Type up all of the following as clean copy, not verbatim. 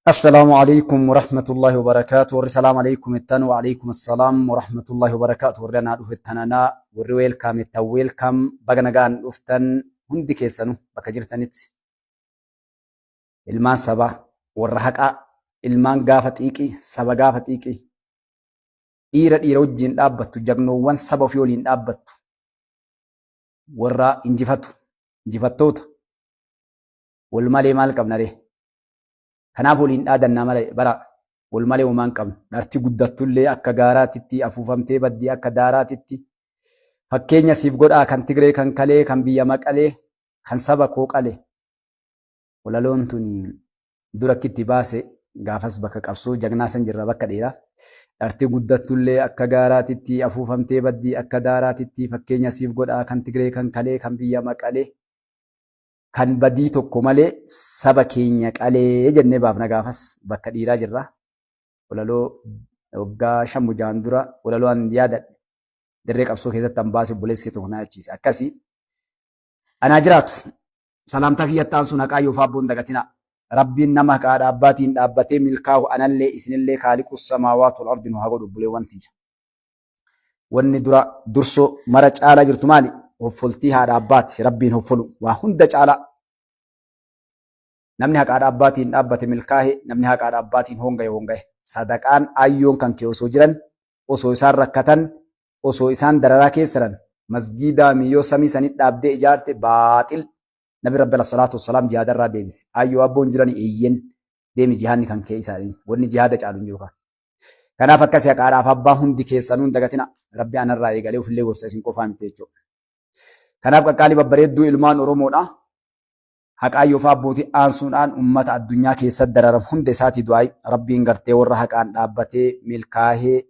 Assalaamu alaikum warahmatullahi wabarakaatu. Warri salaam alaikum jettan, wa alaikum assalaam warahmatullahi wabarakaatu. Warri anaa dhufettan anaa, warri welcome jettan welcome, baga nagaan dhuftan hundi keessanu bakka jirtanitti. Ilmaan sabaa warra haqaa, ilmaan gaafa xiiqii, saba gaafa xiiqii, dhiira dhiira wajjin dhaabbattu, jagnoowwan saba ofii waliin dhaabbattu, warra injifatu, injifattoota wal malee maal qabna ree? Kanaaf waliin dhaadannaa malee bara wal malee homaa hin qabnu. Dharti guddattullee akka gaaraatitti afuufamtee baddii akka daaraatitti. Fakkeenya siif godhaa kan Tigree kan kalee kan biyya maqalee kan saba koo qale. Walaloon tuni dura akki itti baase gaafas bakka qabsoo jagnaa san jirra bakka dheeraa. Dharti guddattullee akka gaaraatitti afuufamtee baddii akka daaraatitti fakkeenya siif godhaa kan Tigree kan kalee kan biyya maqalee. Kan badii tokko malee saba keenya qalee jennee baafna gaafas bakka dhiiraa jirra. Walaloo waggaa 5 6 dura walaloo an yaadadhe dirree qabsoo keessatti an baase obboleessi kee tokko na yaadachiise. Akkasii anaa jiraatu salaamtaa kiyyatti aansuun haqaa yoo faabboon dagatina. Rabbiin nama haqaa dhaabbaatiin dhaabbatee milkaa'u anallee isinillee kaaliqu samaawaatu wal ardi nu haa godhu obboleewwan tiyya. Wanni dura dursoo mara caalaa jirtu maali? Hoffoltii haadha abbaati. Rabbiin hoffolu waa hunda caalaa. Namni haqa haadha abbaatiin dhaabbate milkaahe, namni haqa haadha abbaatiin hoongaye hoongaye. Sadaqaan ayyoon kan kee osoo jiran, osoo isaan rakkatan, osoo isaan dararaa keessa jiran, masgiidaa miyyoo samii sanit dhaabdee ijaarte baaxil. Nabi Rabbi alayhi salaatu wassalaam jihaadarraa deebise. Ayyoo abboon jiran eeyyen deemi jihaanni kan kee isaaniin. Wanni jihaada caalu hin jiru kaa. Kanaaf akkasi haqaadhaaf abbaa hundi keessanuu hin dagatina. Rabbi anarraa eegalee ofillee gorsa isin qofaa miti jechuudha. Kanaaf qaqqaalii babbareedduu ilmaan Oromoodha. Haqaa yoofaa abbootii aansuudhaan uummata addunyaa keessatti dararam hunda isaatii du'aayi Rabbiin gartee warra haqaan dhaabbatee milkaahee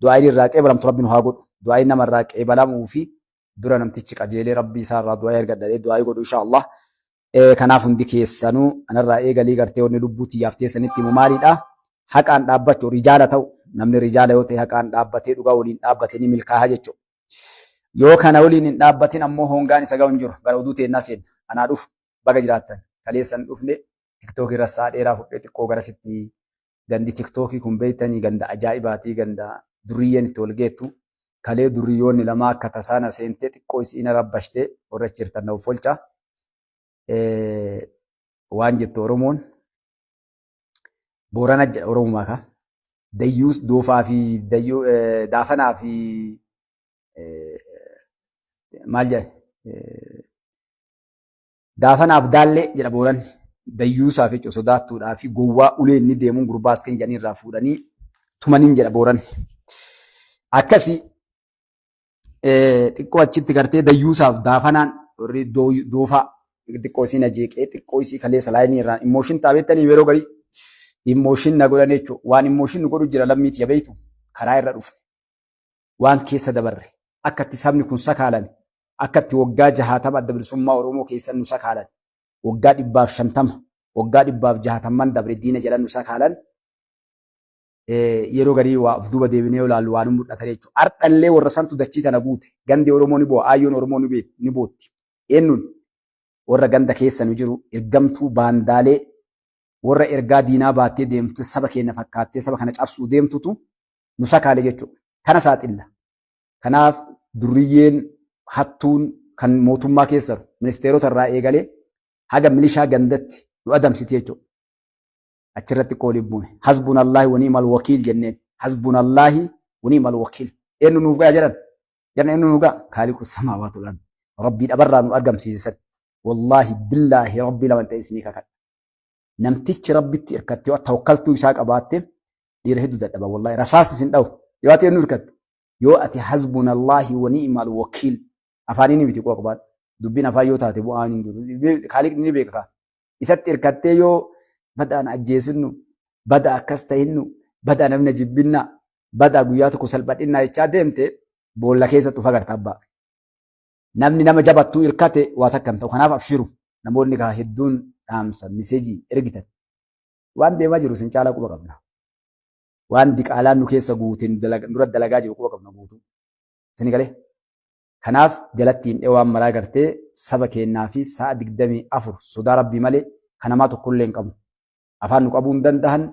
du'aayin irraa qeebalamtu Rabbi nu haa godhu. Du'aayin nama irraa qeebalamuu fi dura namtichi qajeelee Rabbii isaa irraa du'aayii argadha du'aayii godhu inshaa Allah. Kanaaf hundi keessanuu anarraa eegalii gartee wanni lubbuu tiyyaaf teessanitti himu maalidha? Haqaan dhaabbachuu rijaala ta'u namni rijaala yoo ta'e haqaan dhaabbatee dhugaa waliin dhaabbatee ni milkaa'a jechuudha. Yoo kana waliin hin dhaabbatin ammoo hongaan isa ga'u hin jiru. Gara oduu teennaa seenna. Anaa dhufu baga jiraattan. Kaleessan dhufne tiktookii irra sa'a dheeraa fudhee xiqqoo garasitti gandi tiktookii kun beektanii ganda ajaa'ibaatii ganda durriyyeen itti wal geettu. Kalee durriyyoonni lamaa akka tasaa na seentee xiqqoo isiin rabbashtee warra achi jirtan na offolcha. Waan jettu Oromoon Boorana jedha Oromumaa kaa. Dayyuus doofaa fi dayyuu daafanaa fi maal jedhan daafanaaf daallee jedha Booranni. Dayyuusaaf jechuudha sodaattuudhaa fi gowwaa ulee inni deemuun gurbaa as kan jedhanii irraa fuudhanii tumaniin jedha Booranni. Akkasii xiqqoo achitti gartee dayyuusaaf daafanaan warri doofaa xiqqoo isii na jeeqee xiqqoo isii kaleessa laayinii irraan immooshin taabettanii yeroo garii immooshin na godhan jechuudha. Waan immooshin nu godhu jira lammii tiyya beektu karaa irra dhufne waan keessa dabarre akka itti sabni kun sakaalame akka itti waggaa 60 adda bilisummaa Oromoo keessan nu sakaalan waggaa 150 waggaa 160n dabre diina jedhan nu sakaalan yeroo garii waa of duuba deebinee yoo ilaallu waa nu mul'ata jechuudha. Ardhallee warra santu dachii tana guute. Gandi Oromoo ni boo'a, aayyoon Oromoo ni bootti. Eenyuun? Warra ganda keessa nu jiru, ergamtuu baandaalee, warra ergaa diinaa baattee deemtu, saba keenya fakkaattee saba kana cabsuu deemtutu nu sakaale jechuudha. Kana saaxilla. Kanaaf durriyyeen hattuun kan mootummaa keessa ministeerota irraa eegalee haga milishaa gandatti nu adamsiti jechuudha. Achirratti qoolii buune. Hasbunallaahi wa ni'mal wakiil jenneen. Hasbunallaahi wa ni'mal wakiil. Eenyu nuuf ga'a jedhan? Jedhan eenyu nuuf ga'a? Kaaliqu samaawaati wal ardi. Rabbii dhabarraa nu argamsiise san. Wallaahi billaahi rabbii lama ta'e isinii kakadha. Namtichi rabbitti hirkatte yoo tawakkaltuu isaa qabaatte dhiira hedduu dadhaba wallaahi rasaasni isin dhawu. Yoo ati eenyu hirkatte? Yoo ati hasbunallaahi wa ni'mal wakiil. Afaanii miti quba qabaadhu. Dubbiin afaan yoo taate bu'aan hin jiru. Kaaliqni ni beeka. Isatti hirkattee yoo badaan ajjeesinnu, badaa akkas ta'innu, badaa namni jibbinna, badaa guyyaa tokko salphadhinnaa jechaa deemte boolla keessatti of agarta abbaa. Namni nama jabattuu hirkate waa takka hin ta'u. Kanaaf abshiru namoonni kaa hedduun dhaamsa miseejii ergitan. Waan deemaa jiru isin caalaa quba qabna. Waan diqaalaan nu keessa guute nurra dalagaa jiru quba qabna guutuu. Isin galee? Kanaaf jalatti hin waan maraa gartee saba keennaa fi sa'a 24 sodaa Rabbii malee kan namaa tokkollee hin qabnu. Afaan nu qabuu hin dandahan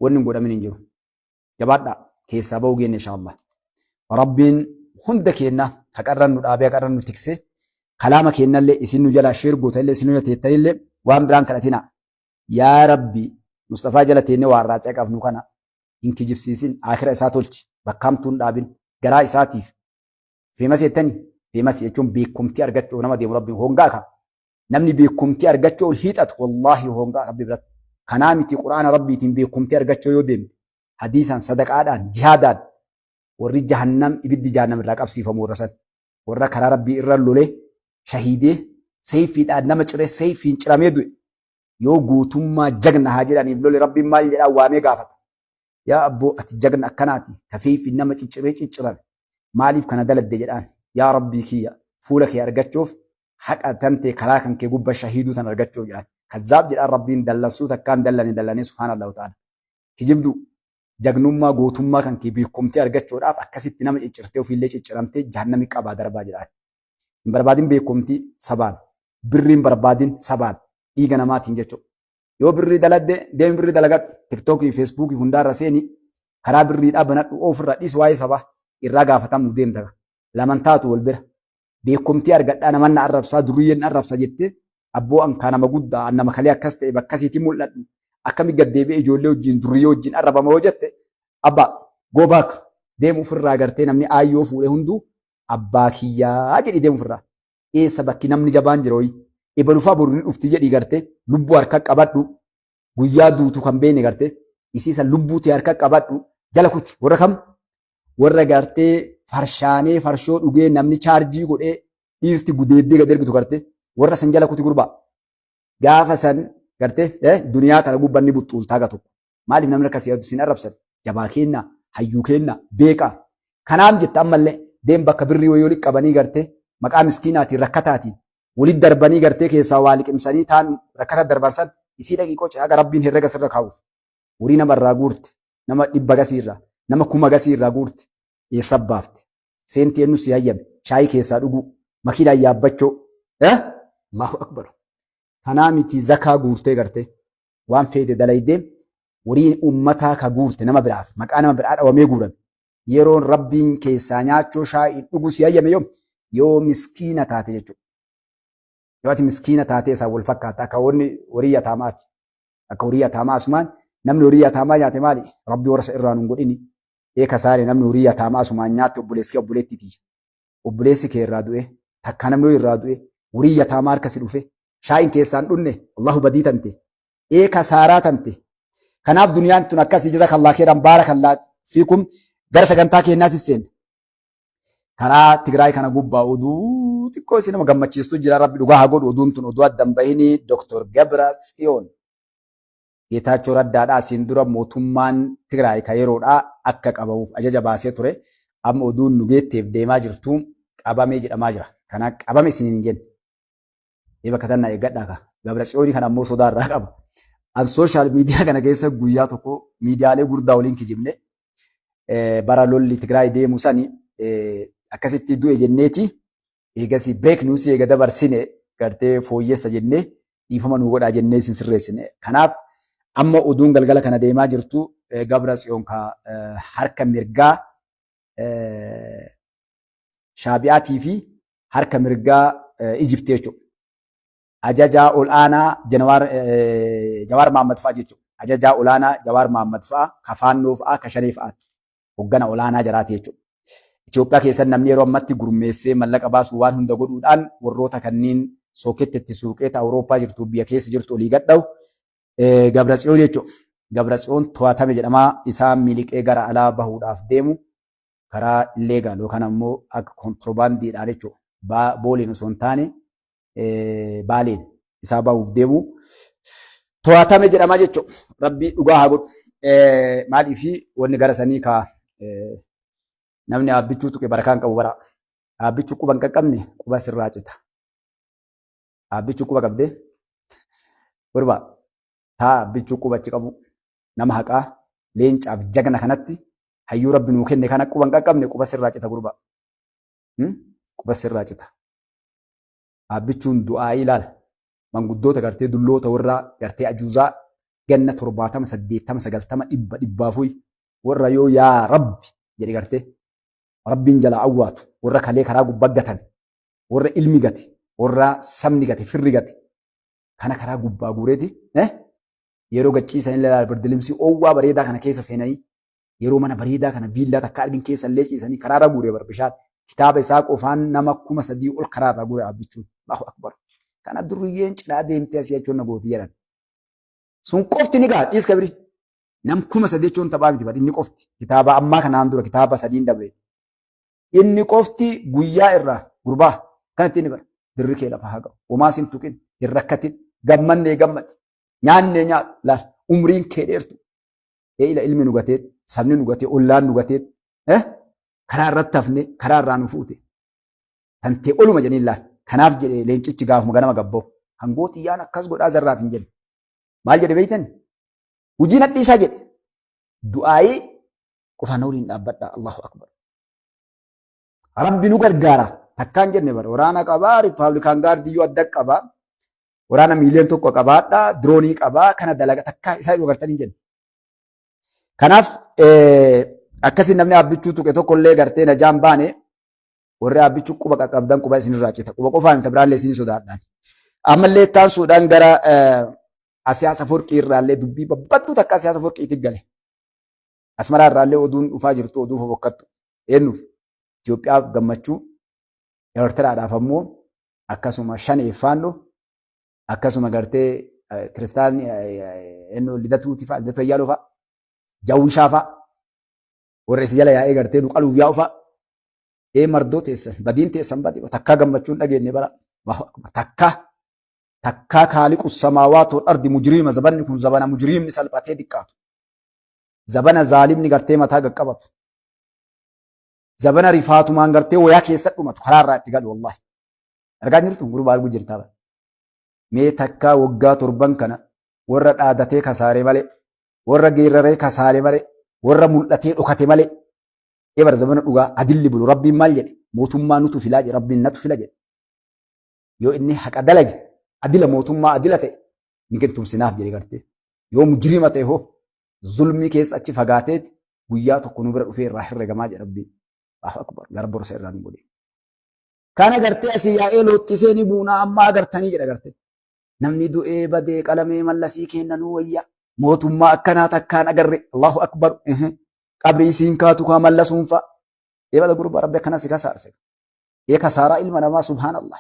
wanni hin godhamin hin jiru. Jabaadhaa keessaa bahuu geenne inshaallah. Rabbiin hunda keenna haqarran nu dhaabee haqarran nu tiksee kalaama keennallee isin nu jalaa sheer gootanillee isin nu jala teettanillee waan biraan kadhatinaa. Yaa Rabbi Mustafaa jala teennee waa irraa caqafnu kana hin kijibsiisin aakhira isaa tolchi bakka hamtuu hin dhaabin garaa isaatiif feemasii jettani feemasii jechuun beekumtii argachuuf nama deemu Rabbiin hongaa ka namni beekumtii argachuu ol hiixatu wallaahi hongaa Rabbi biratti kanaa miti quraana Rabbiitiin beekumtii argachuu yoo deemte hadiisaan sadaqaadhaan jihaadaan warri jahannam ibiddi jahannam irraa qabsiifamu warra san warra karaa Rabbii irra lolee shahiidee seeyfiidhaan nama ciree seeyfiin ciramee du'e yoo guutummaa jagna haa jedhaniif lole Rabbiin maal jedhaa waamee gaafata. Yaa abboo ati jagna akkanaati ka seeyfiin nama cicciree ciccirame maaliif kana daladde jedhaan yaa Rabbii kiyya fuula kee argachuuf haqa tantee karaa kan kee gubba shahiiduu tan argachuuf jedhaan. Kazzaab jedhaan Rabbiin dallansuu takkaan dallane dallanee subhaanallahu ta'ala. Kijibduu jagnummaa gootummaa kan kee beekumtii argachuudhaaf akkasitti nama ciccirtee ofiillee cicciramtee jahannami qabaa darbaa jedhaan. Hin barbaadin beekumtii sabaan. Birrii hin barbaadin sabaan. Dhiiga namaatiin jechuudha. Yoo birrii daladde deemi birrii dalagadhu. Tiktookii, Feesbuukii hundaarra seeni karaa birriidhaa banadhu ofirraa dhiis waa'ee sabaa irraa gaafatamuuf deemta. Laman taatu wal bira. Beekumtii argadhaa naman na arrabsaa duriyyeen na arrabsa jettee abboo an kaa nama guddaa an nama kalee akkas ta'e bakkasiitii mul'adhu akkami gad deebi'ee ijoollee wajjin duriyyee wajjin arrabama yoo jette abbaa go back deemu ofirraa gartee namni aayyoo fuudhe hunduu abbaa kiyyaa jedhi deemu ofirraa. Eessa bakki namni jabaan jira hoyi. Ebalufaa boru ni dhufti jedhi gartee lubbuu harka qabadhu guyyaa duutu kan beene gartee isiisa lubbuu tee harka qabadhu jala kuti warra kam warra gartee farshaanee farshoo dhugee namni chaarjii godhee dhiirti gudeeddee gad ergitu gartee warra san jala kuti gurbaa gaafa san gartee duniyaa tana gubbanni buxxuultaa ga tokko Maaliif namni akkas yaadu sin arrabsan? Jabaa keenna, hayyuu keenna, beekaa. Kanaaf jetta ammallee deem bakka birrii wayii walitti qabanii gartee maqaa miskiinaatiin rakkataatiin walitti darbanii gartee keessaa waa liqimsanii taan rakkata darban san isii dhaqii qoce haga rabbiin herrega sirra kaa'uuf. Horii nama irraa guurte, nama dhibba gasii irraa, nama kuma gasii irraa guurte eessa baafte? Seentii eenyu si hayyame? Shaayii keessaa dhuguu, makiinaan yaabbachoo. Eh? Allahu akbar. Kanaa miti zakaa guurtee gartee. Waan feete dalaydee horiin ummataa ka guurte nama biraaf maqaa nama biraa dhawamee guurame yeroon rabbiin keessaa nyaachoo shaayii dhuguu si hayyame yoom yoo miskiina taate jechuudha. Yoo ati miskiina taatee isaan wal fakkaata akka wanni horii yataamaati. Akka horii yataamaa asumaan namni horii yataamaa nyaate maali? Rabbi warra isa irraa nun godhini. Ee kasaare namni horii yataamaa asumaan nyaatte obboleessi kee obboleettii tiyya. Obboleessi kee irraa du'e takkaa namni irraa du'e horii yataamaa harka si dhufe shaa'iin keessaan dhunne Allahu badii tante ee kasaaraa tante kanaaf duniyaan tun akkasii jazakallah khairan baarakallah fiikum gara sagantaa keenyaatti seenne karaa Tigraay kana gubbaa oduu xiqqoo isin nama gammachiistu jira rabbi dhugaa haa godhu oduun tun oduu addan bahini Dr. Gabra Tsiyoon Geetaachoo Raddaadhaa asiin dura mootummaan Tigraay ka yeroodhaa akka qabamuuf ajaja baasee ture amma oduun nu geetteef deemaa jirtu qabamee jedhamaa jira kanaaf qabame isiniin hin jenne Mee bakka tannaa eeggadhaa kaa. Gabra Tsiyoonii kana ammoo sodaa irraa qaba. An sooshaal miidiyaa kana keessa guyyaa tokko miidiyaalee gurdaa waliin kijibne bara lolli Tigraay deemu sani akkasitti du'e jenneeti eegasii break news eega dabarsine gartee fooyyessa jennee dhiifama nuu godhaa jennee isin sirreessine. Kanaaf amma oduun galgala kana deemaa jirtu Gabra Tsiyoon ka harka mirgaa Shaabi'aatii fi harka mirgaa Ijiptii jechuudha. Ajajaa ol'aanaa Jawaar Mahaammad fa'a jechuudha. Ajajaa ol'aanaa Jawaar Mahaammad fa'a, ka Faannoo fa'a, ka Shanee fa'aati. Hoggana ol'aanaa jaraati jechuudha. Itoophiyaa keessatti namni yeroo ammatti gurmeessee mallaqa baasu waan hunda godhuudhaan warroota kanneen sooketti itti suuqee ta Awurooppaa jirtu biyya keessa jirtu olii gadha'u Gabratsiyoon jechuudha. Gabratsiyoon to'atame jedhamaa isaa miliqee gara alaa bahuudhaaf deemu karaa illegal yookaan ammoo akka kontirobaandiidhaan jechuudha. Booleen osoo hin taane baaleen isaa bahuuf deemu to'atame jedhama jechuudha. Rabbi dhugaa haa godhu. Maaliif wanni gara sanii ka namni haabbichuu tuqe barakaa hin qabu bara. Haabbichuu quba hin qaqqabne quba sirraa cita. Haabbichuu quba qabdee gurbaa taa haabbichuu quba achi qabu nama haqaa leencaaf jagna kanatti hayyuu rabbi nuu kenne kana quba hin qaqqabne quba sirraa cita gurbaa. Quba sirraa cita. Haabbichuun du'aa'ii ilaala. Manguddoota gartee dulloota warraa gartee ajuuzaa Ganna 70, 80, 90, 100, 400 warra yoo yaa Rabbi jedhe gartee Rabbiin jalaa awwaatu, warra kalee karaa gubbaa gatan, warra ilmi gate, warra sabni gate, firri gate kana karaa gubbaa guureeti yeroo gacciisan illee laal birdilimsii oowwaa bareedaa kana keessa seenanii yeroo mana bareedaa kana viillaa takka argin keessa illee ciisanii karaarra guuree bar bishaan kitaaba isaa qofaan nama 3000 ol karaarra guure Abbichuun. Allahu akbar. Kana durriyyeen cinaa deemtee asii achuun na gooti jedhan. Sun qofti ni gaha dhiis kabiri. Nam 3000 jechuun taphaa miti bar inni qofti. Kitaaba ammaa kanaan dura kitaaba sadiin dabre. Inni qofti guyyaa irraa gurbaa kanatti inni bara. Dirri kee lafa haa ga'u. Homaa sin tuqin hin rakkatin. Gammannee gammadi. Nyaannee nyaadhu. Laal umriin kee dheertu. Eeyila ilmi nu gatee, sabni nu gatee, ollaan nu gatee, karaa irratti hafne, karaa irraa nu fuute. Tantee oluma jedhanii laal. Kanaaf jedhe leencichi gaafuma ganama gabboo. Kan gootiyyaan akkas godhaa zarraaf hin jenne. Maal jedhe beeytan? Hujii nadhiisaa jedhe. Du'aayii qofaan waliin dhaabbadhaa. Allahu akbar. Rabbi nu gargaara. Takkaan jenne bara waraana qabaa, Rippaabilikaan gaardiyyuu adda qabaa. Waraana miiliyoon 1 qabaadha, diroonii qabaa, kana dalaga takkaa isaa hin agartanii jenne. Kanaaf akkasii namni Abbichuu tuqe tokkollee gartee najaan baane warri Abbichuu quba qaqqabdan quba isinirraa cita. Quba qofaa miti biraallee isinii sodaadhaan. Ammallee taansuudhaan gara Asiyaas Aforqii irraallee dubbii babbadduu takka Asiyaas Aforqiitti gale. Asmaraa irraallee oduun dhufaa jirtu oduu fofokkattu. Eenyuuf? Itoophiyaaf gammachuu, Eertiraadhaaf ammoo akkasuma shaneef faannoo akkasuma gartee kiristaanni eenyu Lidatuuti fa'a, Lidatu Ayyaaloo fa'a, Jawwishaa fa'a, warra isa jala yaa'ee gartee nu qaluuf yaa'u fa'a. Ee mardoo teessan badiin teessan badi takkaa gammachuun dhageenye bara. Allahu akbar. Takkaa takkaa kaaliqu samaawaat wal ardi mujriima zabanni kun zabana mujriimni salphatee diqqaatu. Zabana zaalimni gartee mataa gaqqabatu. Zabana rifaatumaan gartee wayaa keessa dhumatu karaa irraa itti galu wallahi. Argaa jirtu gurbaa arguu jirtaa bara. Mee takkaa waggaa torban kana warra dhaadatee kasaare malee, warra geerraree kasaare malee, warra mul'atee dhokate malee. Ee bara zamana dhugaa adilli bulu Rabbiin maal jedhe? Mootummaa nutu filaa jedhe Rabbiin natu fila jedhe. Yoo inni haqa dalage adila mootummaa adila ta'e ni kentumsinaaf jedhe gartee. Yoo mujriima ta'e hoo zulmii keessa achi fagaateeti guyyaa tokko nu bira dhufee irraa herregamaa jedhe Rabbiin. Allahu akbar gara borsa irraa nu godhe. Kana gartee asii yaa'ee looxxisee ni buunaa ammaa agartanii jedha gartee. Namni du'ee badee qalamee Mallasii keenna nuu wayya. Mootummaa akkanaa takkaan agarre. Allahu akbar. Qabrii siin kaatu kaa Mallasuun fa'a. Ee bada gurbaa Rabbi akkana si kasaarse. Ee kasaaraa ilma namaa subhaanallah.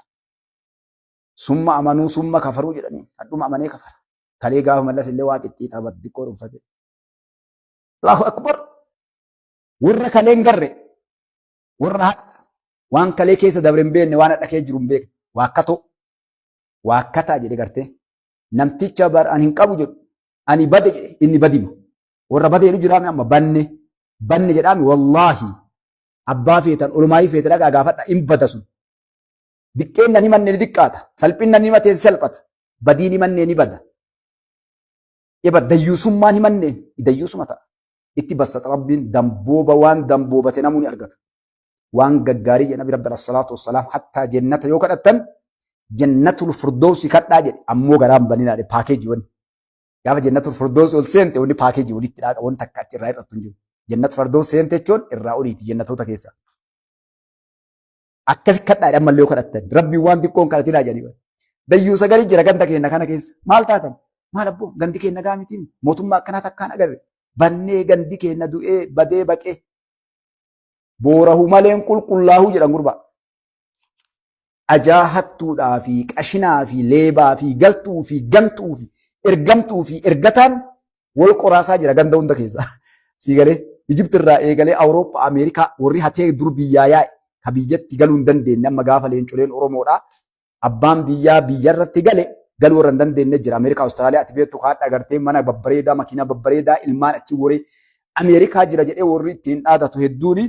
Summa amanuu summa kafaruu jedhanii hadhuma amanee kafara. Kalee gaafa Mallas illee waa xixiixaa bar xiqqoo dhuunfate. Allahu akbar. Warra kaleen garre warra hadha waan kalee keessa dabre hin beekne waan hadha kee jiru hin beekne waakkatoo waakkataa jedhe gartee namticha bar ani hin qabu jedhu ani bade jedhe inni badima warra bade jedhu jiraame amma banne banne jedhaami wallaahi abbaa feetan olumaayii feete dhaqaa gaafadha hin bada sun diqqeenna ni manne ni diqqaata salphinna ni mateen salphata badii ni mannee ni bada eba dayyuusummaan himanneen dayyuusuma ta'a itti bassata Rabbiin dambooba waan damboobate namuu ni argata. Waan gaggaarii jedhe Nabi Rabbi alayhi salaatu wassalaam hattaa jennata yoo kadhattan jannatul firdoosi kadhaa jedhe ammoo garaa hin baninaa jedhe paakeejii wanni. Gaafa jannatul firdoosi ol seente wanni paakeejii walitti dhaaqa wanni takka achi irraa hir'attu hin jiru. Jannat firdoos seente jechuun irraa oliiti jannatoota keessa. Akkasi kadhaa jedhe ammallee yoo kadhattan Rabbiin waan xiqqoon kadhatinaa jedhanii. Dayyuu sagali jira ganda keenya kana keessa maal taatan? Maal abboo gandi keenya gaa miti mootummaa akkanaa takkaan agarre bannee gandi keenya du'ee badee baqee boorahu maleen qulqullaahuu jedhan gurbaa. Ajaa hattuudhaa fi qashinaa fi leebaa fi galtuu fi gantuu fi ergamtuu fi ergataan wal qoraasaa jira ganda hunda keessa. Sii galee Ijipti irraa eegalee Awurooppaa Ameerikaa warri hatee dur biyyaa yaa'e ka biyyatti galuu hin dandeenye amma gaafa leencoleen Oromoodhaa abbaan biyyaa biyyarratti gale galuu warra hin dandeenye jira. Ameerikaa Awustiraaliyaa ati beektu kaadha agartee mana babbareedaa makiinaa babbareedaa ilmaan achi waree Ameerikaa jira jedhee warri ittiin dhaadatu hedduuni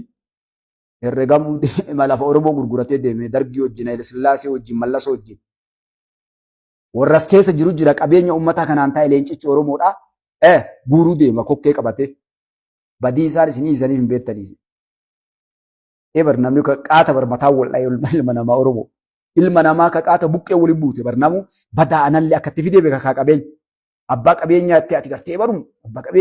herregamuu deema lafa Oromoo gurguratee deeme Dargii wajjin Haile Sillaasee wajjin Mallasoo wajjin. Warras keessa jiru jira qabeenya uummataa kanaan taa'e leencichi Oromoodha. Guuruu deema kokkee qabatee. Badii isaan isinii isaniif hin beektanii. Ebar namni qaata bar mataa wal dha'e ilma namaa Oromoo. Ilma namaa ka qaata buqqee waliin buute bar namu badaa anallee akka itti fidee beeka kaa qabeenya. Abbaa qabeenyaatti ati gartee barum abbaa qabeenyaa.